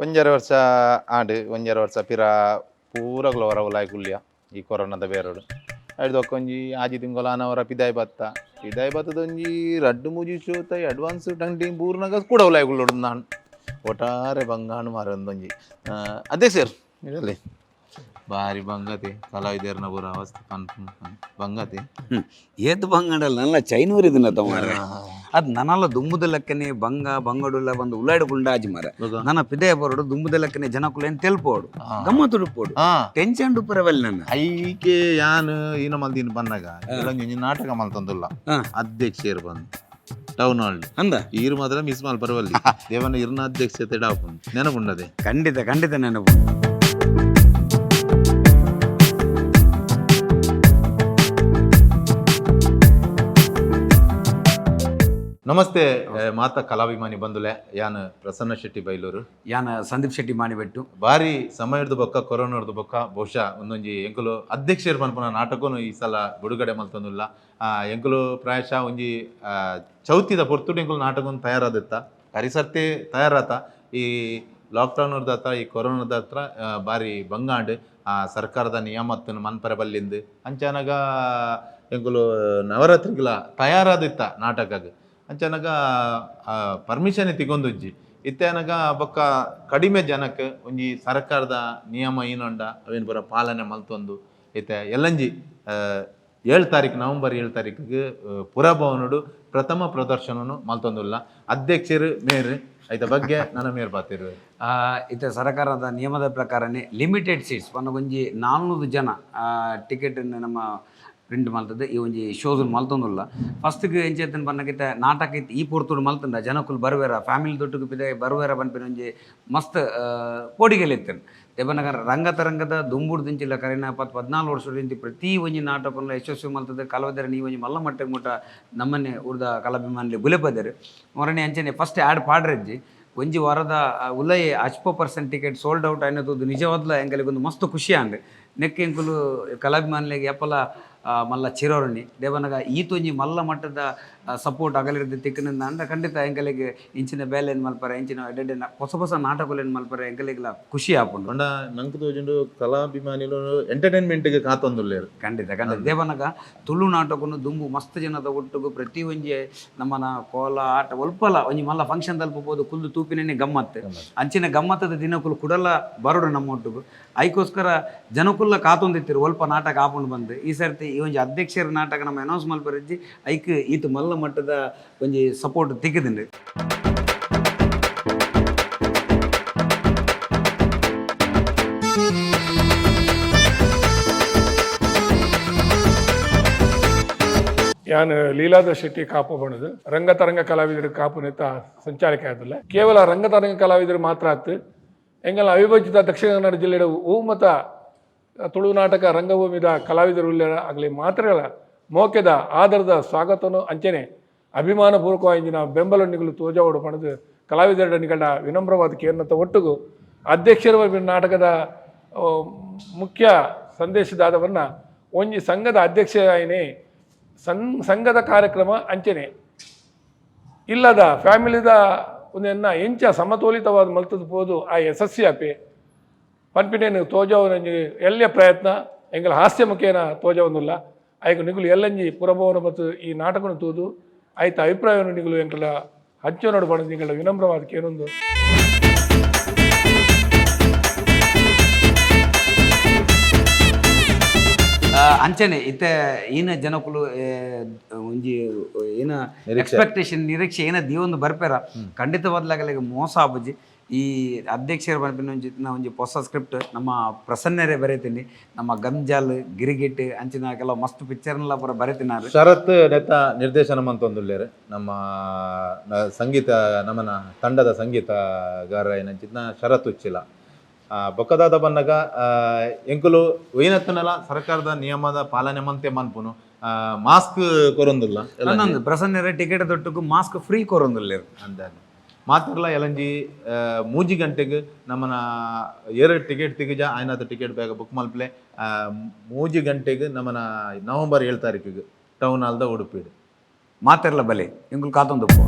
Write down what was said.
ಒಂಜರೆ ವರ್ಷ ಆಂಡ್. ಒಂಜರೆ ವರ್ಷ ಪಿರ ಪೂರಗ್ಲ ಹೊರ ಉಲಾಯಿ ಕುಲ್ಲಿಯ ಈ ಕೊರೋನಾದ ಬೇರೊಡು. ಐಡ್ದ್ ಒಂಜಿ ಆಜಿ ತಿಂಗೊಲು ಆನವರ ಪಿದಾಯಿ ಬತ್ತ. ಪಿದಾಯಿ ಬತ್ತದ ಒಂಜಿ ರಡ್ಡ್ ಮೂಜಿ ಶೋತ ಅಡ್ವಾನ್ಸ್ ಟಂಟಿ ಬೂರ್ನಗ ಕೂಡ ಉಲಾಯಿ ಕುಲ್ಲೊಡು ನಾನ್ ಒಟ್ಟಾರೆ ಬಂಗಾಣು ಮಾರೊಂದೊಂಜಿ. ಅದೇ ಸರ್ ಇಡಲಿ ಬಾರಿ ಬಂಗತೆ ಕಲಾವಿದರ್ನ ಪೂರ ಅವಸ್ಥೆ ಪನ್ಪುನ ಬಂಗತೆ. ಏತ್ ಬಂಗಡಲ್ಲ ನನ್ನ ಚೈನೂರು ಇದನ್ನ ತಮಾರ. ಅದು ನನಲ ದುಂಬುದ ಲೆಕ್ಕನೆ ಬಂಗ ಬಂಗಡುಲ್ಲ ಬಂದು ಉಲಾಡು ಗುಂಡಾಜಿ ಮರ. ನನ್ನ ಪಿದಯ ಬರೋಡು ದುಂಬುದ ಲೆಕ್ಕನೆ ಜನಕುಲೇನ್ ತೆಲ್ಪೋಡು, ಗಮ್ಮತ್ ಉಡುಪೋಡು, ಟೆನ್ಷನ್ ಉಪ್ಪರವಲ್ ನನ್ನ. ಐಕೆ ಯಾನ್ ಈನ ಮಲ್ದಿನ ಬನ್ನಗ ಇಲ್ಲೊಂಜಿ ನಾಟಕ ಮಲ್ತೊಂದುಲ್ಲ. ಅಧ್ಯಕ್ಷರು ಬಂದು ಟೌನ್ ಹಾಲ್ ಅಂದ. ಈರು ಮಾತ್ರ ಮಿಸ್ ಮಲ್ಪರವಲ್ಲಿ ದೇವನ ಇರ್ನ ಅಧ್ಯಕ್ಷತೆ ಡಾಪುಂಡು ನೆನಪುಂಡದೆ. ಖಂಡಿತ ಖಂಡಿತ ನೆನಪು. ನಮಸ್ತೆ ಮಾತ ಕಲಾಭಿಮಾನಿ ಬಂಧುಲೆ. ಯಾನ್ ಪ್ರಸನ್ನ ಶೆಟ್ಟಿ ಬೈಲೂರು. ಯಾನ ಸಂದೀಪ್ ಶೆಟ್ಟಿ ಮಾಡಿಬಿಟ್ಟು. ಬಾರಿ ಸಮಯದ ಬೊಕ್ಕ ಕೊರೋನಾದ ಬೊಕ್ಕ ಬಹುಶಃ ಒಂದೊಂಜಿ ಎಂಕುಲು ಅಧ್ಯಕ್ಷರು ಪನ್ಪುನ ನಾಟಕನು ಈ ಸಲ ಬಿಡುಗಡೆ ಮಲ್ತೊಂದುಲ್ಲ. ಎಂಕುಲು ಪ್ರಾಯಶಃ ಒಂಜಿ ಚೌತಿದ ಪೊರ್ತುಡು ಎಂಕುಲು ನಾಟಕನು ತಯಾರಾದಿತ್ತ ಕರಿಸರ್ತಿ ತಯಾರಾತ. ಈ ಲಾಕ್ಡೌನ್ ಹತ್ರ ಈ ಕೊರೋನಾದ ಹತ್ರ ಬಾರಿ ಬಂಗಾಂಡ್. ಆ ಸರ್ಕಾರದ ನಿಯಮತ್ತನ್ನು ಮನ್ಪರೆ ಬಲ್ಲಿಂದು ಅಂಚಾನಗ ಎಂಕುಲು ನವರಾತ್ರಿಗಳ ತಯಾರಾದಿತ್ತ ನಾಟಕಗ್. ಅಂಚಾನಗ ಪರ್ಮಿಷನ್ ತಿಗೊಂದುಜ್ಜಿ ಇತ್ತೆ. ಅನಗ ಬೊಕ್ಕ ಕಡಿಮೆ ಜನಕ್ಕೆ ಒಂಜಿ ಸರ್ಕಾರದ ನಿಯಮ ಏನೊಂಡ ಅವೇನು ಪೂರ ಪಾಲನೆ ಮಲ್ತೊಂದು ಇತ್ತೆ ಎಲ್ಲಂಜಿ 7 ತಾರೀಕು, ನವೆಂಬರ್ 7 ತಾರೀಕಿಗೆ ಪುರಭವನಡು ಪ್ರಥಮ ಪ್ರದರ್ಶನನು ಮಲ್ತೊಂದುಲ್ಲ. ಅಧ್ಯಕ್ಷರು ಮೇರ್ ಐತ ಬಗ್ಗೆ ನನ್ನ ಮೇರ್ ಬಾತಿರು. ಇತ್ತೆ ಸರಕಾರದ ನಿಯಮದ ಪ್ರಕಾರನೇ ಲಿಮಿಟೆಡ್ ಸೀಟ್ಸ್ ಪನ್ನಗೊಂಜಿ 400 ಜನ ಟಿಕೆಟ್ ನಮ್ಮ ಪ್ರಿಂಟ್ ಮಲ್ತದೆ. ಈ ಒಂಜಿ ಶೋಸ್ ಮಲ್ತೊಂದುಲ್ಲ. ಫಸ್ಟ್ಗೆ ಎಂಚೆತ್ತನ್ ಪನ್ನಗಿತ್ತ ನಾಟಕ ಇತ್ತು ಈ ಪೊರ್ತುಡು ಮಲ್ತಂಡ ಜನಕುಲು ಬರುವೆರ, ಫ್ಯಾಮಿಲಿ ದೊಟ್ಟುಗು ಪಿದಾಯಿ ಬರುವೆರ ಪನ್ಪಿನ ಒಂಜಿ ಮಸ್ತ್ ಪೋಡಿಗೆಲೆ ಇತ್ತನ್. ದೇವನಗರ ರಂಗತರಂಗದ ದುಂಬುಡು ದಿಂಚಿಲ್ಲ ಕರಿನ 10 14 ವರ್ಷದಿಂಚಿ ಪ್ರತಿ ಒಂಜಿ ನಾಟಕನು ಯಶಸ್ವಿ ಮಲ್ತದೆ. ಕಲಾವಿದರ ನೀವು ಒಂಜಿ ಮಲ್ಲ ಮಟ್ಟಕ್ಕೆ ಮುಟ್ಟ ನಮ್ಮನ್ನೇ ಊರ್ದ ಕಲಾಭಿಮಾನಿಲು ಬುಲೆಪದೆರ್. ಮೊರನೆ ಅಂಚನೆ ಫಸ್ಟ್ ಆ್ಯಡ್ ಪಾಡ್ರೆಜ್ಜಿ. ಒಂಜಿ ವಾರದ ಉಲೈ ಅಚ್ಪ ಪರ್ಸೆಂಟ್ ಟಿಕೆಟ್ ಸೋಲ್ಡ್ ಔಟ್ ಆಯ್ನದ್ದು ನಿಜವಾದ್ಲ ಎಂಕಲಿಗೆ ಒಂದು ಮಸ್ತ್ ಖುಷಿ ಆಂಡ್. ನೆಕ್ ಎಂಕುಲು ಕಲಾಭಿಮಾನಿಲೆಗ್ ಏಪಲ ಮಲ್ಲ ಚಿರೋರಣಿ. ದೇವನಗ ಈತೊಂಜಿ ಮಲ್ಲ ಮಟ್ಟದ ಸಪೋರ್ಟ್ ಅಗಲಿರ್ದು ತಿಕ್ಕನಿಂದ ಅಂಡ ಖಂಡಿತ ಎಂಕಲಿಗೆ ಇಂಚಿನ ಬೇಲೆ ಏನು ಮಲ್ಪರೆ, ಇಂಚಿನ ಎಡ್ಡೆ ಹೊಸ ಹೊಸ ನಾಟಕಗಳು ಏನು ಮಲ್ಪರೆ ಎಂಕಲಿಗೆಲ ಖುಷಿ ಆಪುಂಡು. ಪಂಡ ನಂಕ್ ತೋಜುಂಡು ಕಲಾಭಿಮಾನಿಲು ಎಂಟರ್ಟೈನ್ಮೆಂಟ್ಗೆ ಕಾತೊಂದುಲ್ಲೆರ್. ಖಂಡಿತ ಖಂಡಿತ. ದೇವನಗ ತುಳು ನಾಟಕನು ದುಂಬು ಮಸ್ತ್ ಜನದ ಒಟ್ಟುಗು ಪ್ರತಿ ಒಂಜಿ ನಮ್ಮನ ಕೋಲ ಆಟ ಒಲ್ಪಲ ಒಂಜಿ ಮಲ್ಲ ಫಂಕ್ಷನ್ ತಲುಪಬಹುದು ಕುಲ್ದು ತೂಪಿನೇ ಗಮ್ಮತ್ತು. ಅಂಚಿನ ಗಮ್ಮತ್ತದ ದಿನಕುಲು ಕುಡಲ ಬರೋಡು ನಮ್ಮ ಒಟ್ಟುಗು. ಐಕೋಸ್ಕರ ಜನಕುಲ್ಲ ಕಾತೊಂದಿತ್ತಿರು ಒಲ್ಪ ನಾಟಕ ಆಪುಂಡು ಬಂದು. ಈ ಸರ್ತಿ ಈ ಒಂಜಿ ಅಧ್ಯಕ್ಷರ ನಾಟಕ ನಮ್ಮ ಅನೌನ್ಸ್ ಮಲ್ಪರೆಜ್ಜಿ. ಐಕ್ ಈತ ಮಲ್ಲ ಮಟ್ಟದ ಒಂಜಿ ಸಪೋರ್ಟ್ ತಿಕ್ಕಿದಿಂಡು. ಯಾನ್ ಲೀಲಾಧರ್ ಶೆಟ್ಟಿ ಕಾಪು ಬಣದು ರಂಗತರಂಗ ಕಲಾವಿದರು ಕಾಪು ನೇತ ಸಂಚಾಲಕ ಆದಿಲ್ಲ. ಕೇವಲ ರಂಗತರಂಗ ಕಲಾವಿದರು ಮಾತ್ರ ಆತು, ಎಂಗಲ ಅವಿಭಜಿತ ದಕ್ಷಿಣ ಕನ್ನಡ ಜಿಲ್ಲೆಯ ಊಮತ ತುಳು ನಾಟಕ ರಂಗಭೂಮಿದ ಕಲಾವಿದರು ಆಗಲಿ ಮಾತ್ರಗಳ ಮೋಕೆದ ಆದರದ ಸ್ವಾಗತನು ಅಂಚನೆ ಅಭಿಮಾನ ಪೂರ್ವಕವಾಗಿ ಬೆಂಬಲ ನಿಗಲು ತೋಜಾವಡು ಪಣದು ಕಲಾವಿದರ ನಿಗಡ ವಿನಮ್ರವಾದ ಕೇರ್ನತ ಒಟ್ಟುಗು ಅಧ್ಯಕ್ಷರ ನಾಟಕದ ಮುಖ್ಯ ಸಂದೇಶದಾದವನ್ನ ಒಂಜಿ ಸಂಘದ ಅಧ್ಯಕ್ಷ ಆಯ್ನೆ ಸಂಘದ ಕಾರ್ಯಕ್ರಮ ಅಂಚನೆ ಇಲ್ಲದ ಫ್ಯಾಮಿಲಿದ ಒಂದೆನ್ನ ಎಂಚ ಸಮತೋಲಿತವಾದ ಮಲ್ತದ ಪೋದು ಆ ಯಶಸ್ವಿ ಆಪೆ ಪನ್ಪಿನೇನು ತೋಜಾವನಂಜಿ ಎಲ್ಲಿಯ ಪ್ರಯತ್ನ ಎಂಗಲ ಹಾಸ್ಯ ಮುಖೇನ ತೋಜಾವೊಂದುಲ್ಲ. ಆಯ್ಕೆ ನಿಗುಲು ಎಲ್ಲಂಜಿ ಪುರಭವನ ಮತ್ತು ಈ ನಾಟಕನು ತೂದು ಆಯ್ತ ಅಭಿಪ್ರಾಯವನ್ನು ನಿಗುಲು ಎಂಕಲ ಹಂಚೋನೋಡು ಪಣದು ನಿಗಳ ವಿನಮ್ರವಾದ ಕೇನೊಂದು. ಅಂಚನೆ ಇತ್ತೆ ಈನ ಜನಕುಲು ಒಂಜಿ ಏನ ಎಕ್ಸ್ಪೆಕ್ಟೇಷನ್ ನಿರೀಕ್ಷೆ ಏನ ದೀವೊಂದು ಬರ್ಪೆರ ಖಂಡಿತವಾದ್ಲಾಗಲಿಗೆ ಮೋಸ ಆಪುಜಿ. ಈ ಅಧ್ಯಕ್ಷರ ಪನ್ಪಿನ ಒಂಜಿ ಒಂಜಿ ಹೊಸ ಸ್ಕ್ರಿಪ್ಟ್ ನಮ್ಮ ಪ್ರಸನ್ನರೇ ಬರೀತೀನಿ. ನಮ್ಮ ಗಂಜಾಲ್, ಗಿರಿಗಿಟ್ ಅಂಚಿನ ಕೆಲವು ಮಸ್ತ್ ಪಿಕ್ಚರ್ನೆಲ್ಲ ಪೂರ ಬರೀತಿನಾರು. ಶರತ್ ನೆತ್ತ ನಿರ್ದೇಶನ ಮಂತೊಂದುಲ್ಲೆರ್. ನಮ್ಮ ಸಂಗೀತ ನಮ್ಮನ ತಂಡದ ಸಂಗೀತಗಾರ ಏನಂಚಿತ್ನ ಶರತ್ ಉಚ್ಚಿಲ. ಬೊಕ್ಕದಾದ ಬನ್ನಗ ಎಂಕುಲು ಒಯ್ನತ್ತನಲ ಸರ್ಕಾರದ ನಿಯಮದ ಪಾಲನೆ ಮಂತೆ ಮನ್ಪುನು. ಮಾಸ್ಕ್ ಕೊರೊಂದುಲ್ಲ. ನನ್ನೊಂದು ಪ್ರಸನ್ನರೇ ಟಿಕೆಟ್ ದೊಟ್ಟುಗು ಮಾಸ್ಕ್ ಫ್ರೀ ಕೊರೊಂದುಲ್ಲೆರ್. ಅಂದಾಜು ಮಾತ್ರಲ ಎಲಂಜಿ 3 ಗಂಟೆಗೆ ನಮ್ಮನ ಏರು ಟಿಕೆಟ್ ತಿಗಿಜ ಆಯ್ನಾದ ಟಿಕೆಟ್ ಬೇಗ ಬುಕ್ ಮಲ್ಪಲೆ. 3 ಗಂಟೆಗೆ ನಮ್ಮನ ನವೆಂಬರ್ 7 ತಾರೀಕಿಗೆ ಟೌನ್ ಹಾಲ್ದ ಉಡುಪಿಡು. ಮಾತೆರ್ಲ ಬಲೆ, ಎಂಕುಲು ಕಾತೊಂದುಪ್ಪು.